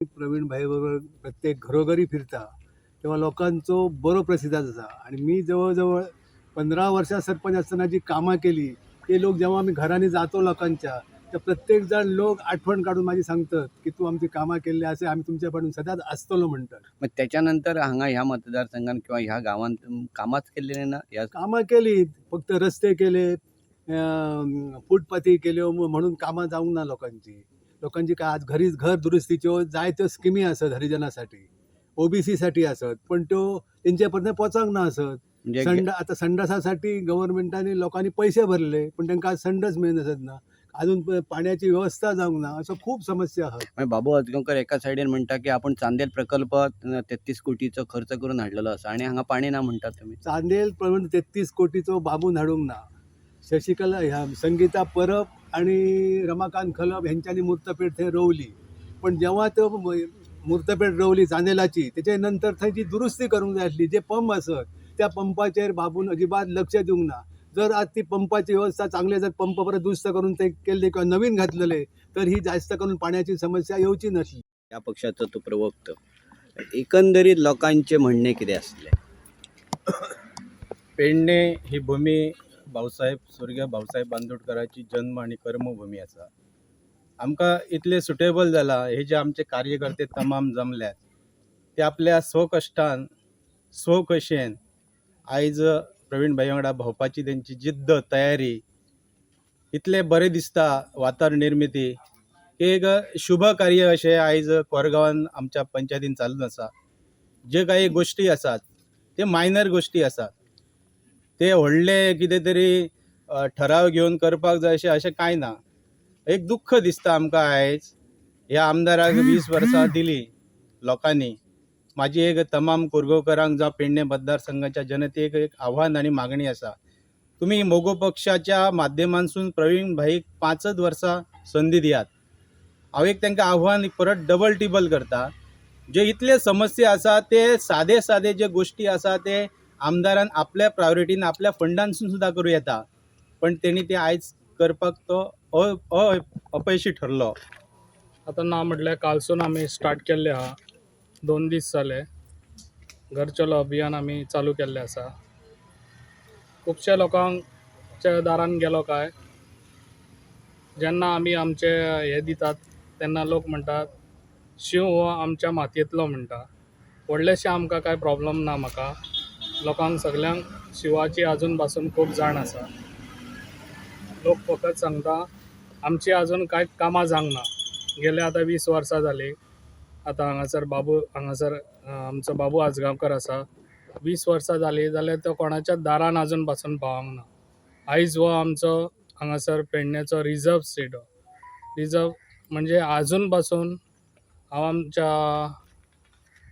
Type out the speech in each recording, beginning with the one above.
प्रवीण भाई बरोबर प्रत्येक घरोघरी फिरता तेव्हा लोकांचो बरो प्रतिसाद आसा. आनी मी जवळ जवळ 15 वर्सां सरपंच आसतना जी कामां केली ते लोक जेव्हा आमी घरांनी जातो लोकांच्या ते प्रत्येक जाण लोक आठवण काडून म्हाजी सांगतात की तूं आमची कामां केल्ली आसा, आमी तुमच्या पासून सदांच आसतलो म्हणटात. मग त्याच्यानंतर हांगा ह्या मतदारसंघात किंवा ह्या गावांत कामाच केल्ली ना ह्या? कामां केली, फक्त रस्ते केले, फुटपाथी केल्यो म्हणून कामां जावंक ना लोकांची. लोकांची काय आज घरीच घर दुरुस्तीच्यो जायत्यो स्किमी आसत हरिजनासाठी, ओबीसी साठी आसत, पण त्यो तेंच्या पर्यंत पोचांक ना आसत. म्हणजे आता संडासासाठी गव्हर्मेंटांनी लोकांनी पैसे भरले, पण तांकां आज संडास मेळनासत ना, अजून पाण्याची व्यवस्था जावंक ना, असो खूब समस्या आहात. म्हणजे बाबू आजगांवकर एका सायडीन म्हणटा की आपण चांदेल प्रकल्प 33 कोटीचो खर्च करून हाडलेलो आसा आणि हांगा पाणी ना म्हणटात तुमी. चांदेल प्रमाण 33 कोटीचो बाबून हाडूंक ना. शशिकला ह्या संगीता परब आणि रमाकांत खलप हेंच्यांनी मूर्तपेठ थंय रोवली, पण जेव्हा त्यो मूर्तपेठ रोवली चांदेलाची, तेच्या नंतर थंय जी दुरुस्ती करूंक जाय आसली, जे पंप आसत त्या पंपाचेर बाबून अजिबात लक्ष दिवंक ना. जर आज ती पंपाची व्यवस्था चांगली, जर पंप परत दुरुस्त करून ते केल्ले किंवा नवीन घातलेले तर ही जास्त करून पाण्याची समस्या येवची नासली. ह्या पक्षाचो तो प्रवक्तो, एकंदरीत लोकांचे म्हणणे कितें आसलें? पेडणे ही भूमी भाऊसाहेब स्वर्गीय भाऊसाहेब बांदोडकराची जन्म आणि कर्मभूमी आसा. आमकां इतलें सुटेबल जालां, हे जे आमचे कार्यकर्ते तमाम जमल्यात ते आपल्या स्वकश्टान स्वकशेन आयज प्रवीण भाई वांगडा भोंवपाची तेंची जिद्द तयारी इतलें बरें दिसता. वातावरण निर्मिती एक शुभ कार्य अशें आयज कोरगांवान आमच्या पंचायतीन चालून आसा. जे काही गोश्टी आसात ते मायनर गोश्टी आसात, ते व्हडले कितें तरी ठराव घेवन करपाक जाय अशें अशें कांय ना. एक दुख्ख दिसता आमकां आयज ह्या आमदाराक 20 वर्सां दिली लोकांनी. म्हाजी एक तमाम कोरगांवकारांक जावं पेडणे मतदारसंघाच्या जनतेक एक आव्हान आनी मागणी आसा, तुमी मोगो पक्षाच्या माध्यमांसून प्रवीण भाईक 5 वर्सां संदी दियात. हांव एक तांकां आव्हान परत डबल टिबल करता, जे इतले समस्या आसा ते सादे सादे जे गोश्टी आसा ते आमदारान आपल्या प्रायोरिटीन आपल्या फंडांसून सुद्दां करूं येता, पण तेणी ते आयज करपाक तो अपयशी ठरलो. आतां ना म्हटल्यार कालसून आमी स्टार्ट केल्ले आहा, 2 दीस जाले घर चलो अभियान आमी चालू केल्लें आसा. खुबश्या लोकांच्या दारान गेलो काय जेन्ना आमी आमचे हे दितात तेन्ना लोक म्हणटात शिंव हो आमच्या मातयेंतलो म्हणटा. व्हडलेशें आमकां कांय प्रोब्लम ना, म्हाका लोकांक सगल्यांक शिंवाची आजून पासून खूब जाण आसा. लोक फकत सांगता आमची आजून कांय कामां जावंक ना, गेले आतां 20 वर्सां जालीं. आतां हांगासर बाबू हांगासर आमचो बाबू आजगांवकर आसा, 20 वर्सां जालीं जाल्यार तो कोणाच्या दारान आजून पासून पावोंक ना. आयज हो आमचो हांगासर पेडण्याचो रिजर्व सीट, हो रिजर्व म्हणजे आजून पासून हांव आमच्या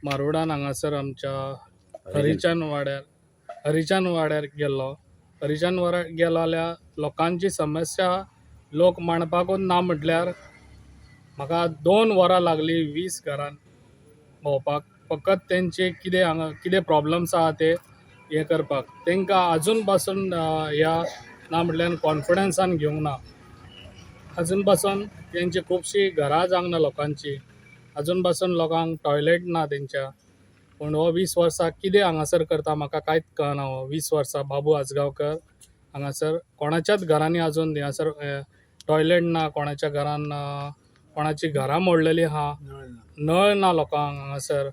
मारोडान हांगासर आमच्या हरिजन वाड्यार गेल्लो. हरिजन वाड्यार गेलो जाल्यार लोकांची समस्या लोक मांडपाकूच ना म्हटल्यार म्हाका 2 वरां लागलीं 20 घरान भोंवपाक, फकत तेंचे कितें हांगा कितें प्रोब्लम्स आहा ते हें करपाक. तांकां आजून पासून ह्या ना म्हटल्यार कॉन्फिडन्सान घेवंक ना. आजून पासून तेंची खुबशीं घरां जावंक ना लोकांची, आजून पासून लोकांक टॉयलेट ना तेंच्या. पूण हो 20 वर्सां कितें हांगासर करता म्हाका कांयच कळना. हो 20 वर्सां बाबू आजगांवकर हांगासर कोणाच्याच घरांनी आजून हांगासर टॉयलेट ना, कोणाच्या घरान कोणाची घरां मोडलेली आहा, नळ ना लोकांक हांगासर.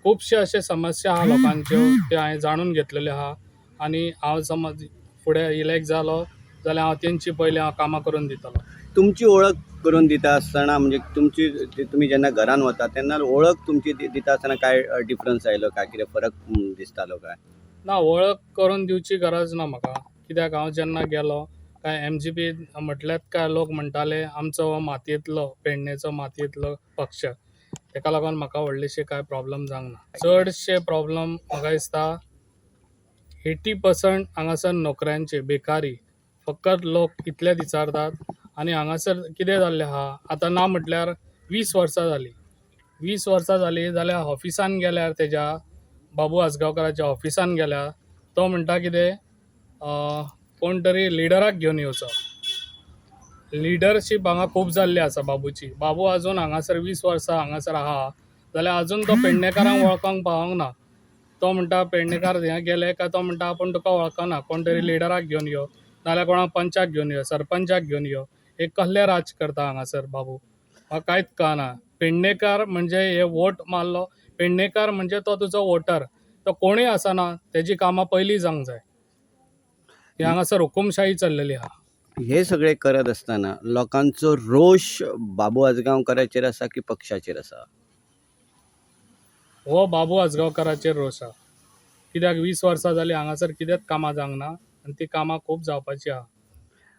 खुबशे अशे समस्या आहा लोकांच्यो, त्यो हांवें जाणून घेतलेल्यो आहा. आनी हांव समज फुडें इलेक्ट जालो जाल्यार हांव तेंची पयलीं हांव कामां करून दितलो. तुमची ओळख करून दिता आसतना म्हणजे तुमची तुमी जेन्ना घरान वता तेन्ना ओळख तुमची दिता आसतना काय डिफरन्स आयलो काय, कितें फरक दिसतालो काय? ना, वळख करून दिवची गरज ना म्हाका, कित्याक हांव जेन्ना गेलो काय एम जी पी म्हटल्यात काय लोक म्हणटाले आमचो हो मातयेंतलो पेडणेचो मातयेंतलो पक्ष, तेका लागून म्हाका व्हडलेशे कांय प्रोब्लम जावंक ना. चडशे प्रोब्लम म्हाका दिसता 80% हांगासर नोकऱ्यांचे बेकारी, फकत लोक इतलेच विचारतात. आनी हांगासर कितें जाल्लें आहा आतां ना म्हटल्यार 20 वर्सां जालीं, 20 वर्सां जालीं जाल्यार ऑफिसान गेल्यार तेज्या बाबू आजगांवकराच्या ऑफिसान गेल्यार तो म्हणटा कितें कोण तरी लिडराक घेवन येवचो. लिडरशीप हांगा खूब जाल्ली आसा बाबूची. बाबू आजून हांगासर 20 वर्सां हांगासर आहा जाल्यार आजून तो पेडणेकारांक वळखोंक पावोंक ना. तो म्हणटा पेडणेकार हे गेले काय तो म्हणटा आपूण तुका वळखना, कोण तरी लिडराक घेवन यो, नाल्यार कोणाक पंचाक घेवन यो, सरपंचाक घेवन यो. हे कसले राज करता हांगासर बाबू, म्हाका कांयच कळना. पेडणेकार म्हणजे हे वोट मारलो, पेडणेकार म्हणजे तो तुजो वोटर, तो कोणूय आसना तेजी कामां पयलीं जावंक जाय. ही हांगासर हुकुमशाही चल्लेली आहा. हे सगळे करत आसतना लोकांचो रोश बाबू आजगांवकाराचेर आसा की पक्षाचेर आसा? हो बाबू आजगांवकाराचेर रोश आहा, कित्याक 20 वर्सां जालीं हांगासर कितेंच कामां जावंक ना आनी ती कामां खूब जावपाची आहा.